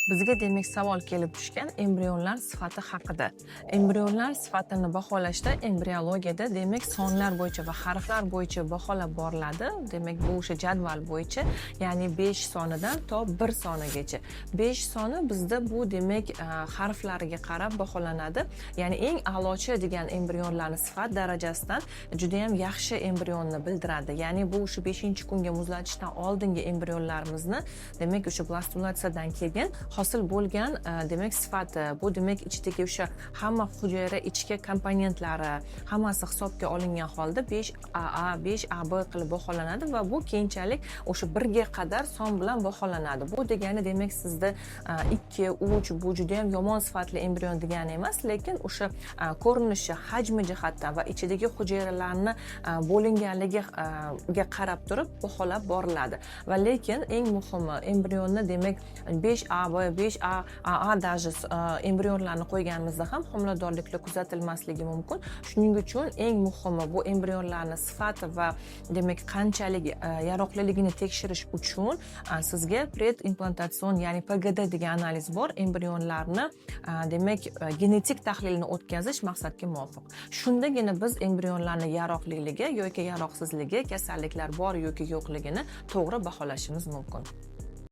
Bizga, demak, savol kelib tushgan embrionlar sifati haqida. Embrionlar sifatini baholashda embriologiyada, demak, sonlar bo'yicha va harflar bo'yicha baholab boriladi. Demak, bu o'sha jadval bo'yicha, ya'ni 5 sonidan to 1 sonigacha. 5 soni bizda bu, demak, harflariga qarab baholanadi. Ya'ni eng a'lochi degan embrionlarni sifat darajasidan juda ham yaxshi embrionni bildiradi. Ya'ni bu o'sha 5-kunga muzlatishdan oldingi embrionlarimizni, demak, o'sha blastulatsiyadan keyin hosil bo'lgan, demak, sifati. Bu, demak, ichidagi o'sha hamma hujayra ichki komponentlari hammasi hisobga olingan holda 5 AA, 5 AB qilib baholanadi va bu keyinchalik o'sha 1ga qadar son bilan baholanadi. Bu degani, demak, sizda 2, 3, bu juda ham yomon sifatli embrion degani emas, lekin o'sha ko'rinishi, hajmi jihatdan va ichidagi hujayralarni bo'linganligiga qarab turib baholab boriladi. Va lekin eng muhimi, embrionni, demak, 5 AB, 5 A, AA даже embrionlarni qo'yganimizda ham homiladorliklar kuzatilmasligi mumkin. Shuning uchun eng muhimi, bu embrionlarni sifati va, demak, qanchalik yaroqliligini tekshirish uchun sizga predimplantatsion, ya'ni PGD degan analiz bor. Embrionlarni, demak, genetik tahlilini o'tkazish maqsadga muvofiq. Shundagina biz embrionlarni yaroqliligi yoki yaroqsizligi, kasalliklar bor yoki yo'qligini to'g'ri baholashimiz mumkin.